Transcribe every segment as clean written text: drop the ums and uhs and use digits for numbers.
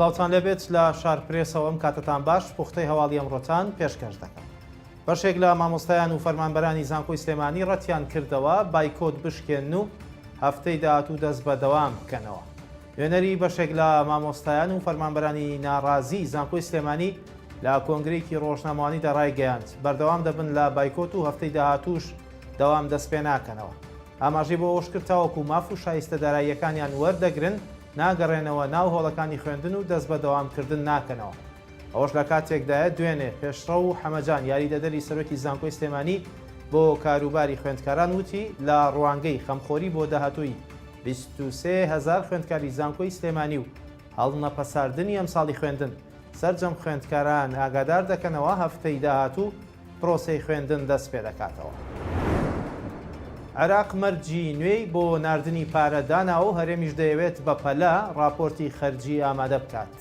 سڵاوتان لێبێت لە شار پرێسەوە ئەم کاتەتان باش پوختەی هەواڵی ئەمڕۆتان پێشکەش دەکەم. بەشێک لە مامۆستایان و فەرمانبەرانی زانکۆی سلێمانی ڕەتیان کردەوە بایکۆت بشکێنن و هەفتەی داهاتوو دەست بە دەوام بکەنەوە. نوێنەری بەشێک لە مامۆستایان و فەرمانبەرانی ناڕازی زانکۆی سلێمانی لە کۆنگرەیەکی ڕۆژنامەوانیدا ڕایگەیاند، بەردەوام دەبن لە بایکۆت و هەفتەی داهاتووش دەوام دەستپێناکەنەوە. ئاماژەی بۆ ئەوەشکرد، تاوەکو ماف و شایستە داراییەکانیان وەردەگرن، ناگەڕێنەوە ناو هۆڵەکانی خوێندن و دەست بە دەوامکردن ناکەنەوە. ئەوەش لەکاتێکدایە، دوێنێ پێشڕەو حەمەجان یاریدەدەری سەرۆکی زانکۆی سلێمانی بۆ کاروباری خوێندکاران وتی، لە ڕوانگەی خەمخۆری بۆ داهاتووی 23 هەزار خوێندکاری زانکۆی سلێمانی و هەڵنەپەساردنی ئەمساڵی خوێندن، سەرجەم خوێندکاران ئاگادار دەکەنەوە هەفتەی داهاتوو پرۆسەی خوێندن دەست پێدەکاتەوە. عێراق مەرجی نوێی بۆ ناردنی پارە داناوە و هەرێمیش دەیەوێت بەپەلە ڕاپۆرتی خەرجی ئامادە بکات.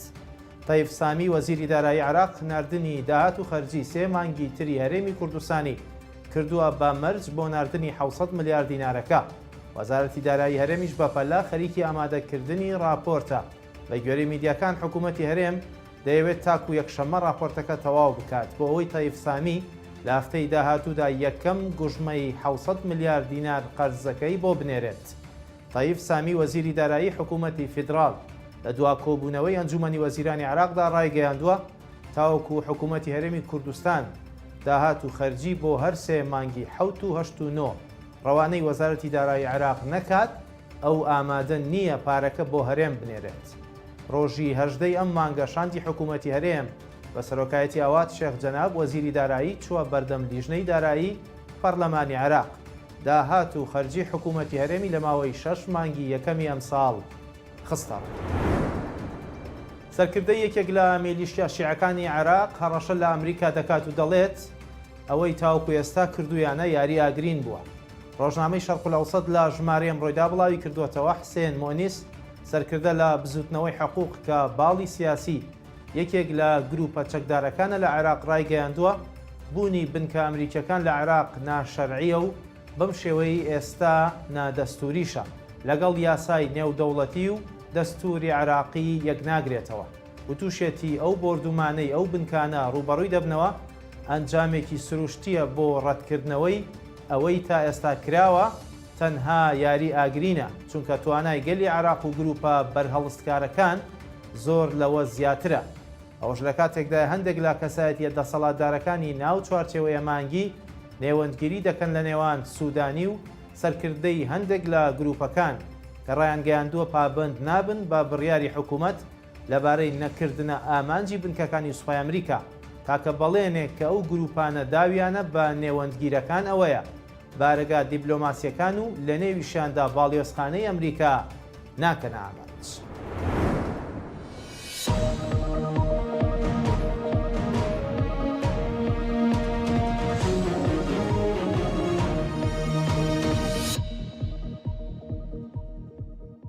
تەیف سامی وەزیری دارایی عێراق ناردنی داهات و خەرجی سێ مانگی تری هەرێمی کوردستانی کردووە بە مەرج بۆ ناردنی 700 ملیار دینارەکە. وەزارەتی دارایی هەرێمیش بەپەلە خەریکی ئامادەکردنی ڕاپۆرتە. بەگوێرەی میدیاکان حکوومەتی هەرێم دەیەوێت تاکو یەکشەممە ڕاپۆرتەکە تەواو بکات بۆ ئەوەی تەیف سامی لە هەفتەی داهاتوودا یەکەم گوژمەی 700 ملیار دینار قەرزەکەی بۆ بنێرێت. تەیف سامی وەزیری دارایی حکوومەتی فیدراڵ لە دوا کۆبوونەوەی ئەنجوومەنی وەزیرانی عێراقدا ڕایگەیاندووە، تاوەکو حکوومەتی هەرێمی کوردستان داهات و خەرجی بۆ هەر سێ مانگی حەوت و هەشت و نۆ ڕەوانەی وەزارەتی دارایی عێراق نەکات، ئەو ئامادە نییە پارەکە بۆ هەرێم بنێرێت. ڕۆژی 18 ی ئەم مانگە شاندی حکوومەتی هەرێم بە سەرۆکایەتی ئاوات شێخ جەناب وەزیری دارایی چووە بەردەم لیژنەی دارایی پەرلەمانی عێراق، داهات و خەرجی حکوومەتی هەرێمی لە ماوەی شەش مانگی یەکەمی ئەمساڵ خستەڕوو. سەرکردەی یەکێک لە میلیشیا شیعەکانی عێراق هەڕەشە لە ئەمریکا دەکات و دەڵێت، ئەوەی تاوەکو ئێستا کردوویانە یاری ئاگرین بووە. ڕۆژنامەی شەرقولئەوسەت لە ژمارەی ئەمڕۆیدا بڵاویکردووەتەوە، حسێن مۆنیس، سەرکردە لە بزووتنەوەی حقوق کە باڵی سیاسی یەکێک لە گرووپە چەکدارەکانە لە عێراق ڕایگەیاندووە، بوونی بنکە ئەمریکییەکان لە عێراق ناشەرعییە و بەم شێوەیەی ئێستا نادەستووریشە، لەگەڵ یاسای نێودەوڵەتی و دەستووری عێراقی یەکناگرێتەوە. وتوشێتی ئەو بۆردومانەی ئەو بنکانە ڕووبەڕووی دەبنەوە ئەنجامێکی سروشتییە بۆ ڕەتکردنەوەی ئەوەی تا ئێستا کراوە تەنها یاری ئاگرینە، چونکە توانای گەلی عێراق و گروپە بەرهەڵستکارەکان زۆر لەوە زیاترە. ئەوەش لەکاتێکدایە هەندێک لە کەسایەتییە دەسەڵاتدارەکانی ناو چوارچێوەی مانگی نێوەندگیری دەکەن لەنێوان سودانی و سەرکردەی هەندێک لە گروپەکان کە ڕایانگەیاندووە پابەند نابن بە بڕیاری حکومەت لەبارەی نەکردنە ئامانجی بنکەکانی سوپای ئەمریکا، تاکە بەڵێنێک کە ئەو گروپانە داویانە بە نێوەندگیرەکان ئەوەیە بارەگا دیبلۆماسییەکان و لەنێویشیاندا باڵیۆزخانەی ئەمریکا ناکەنە ئامانج.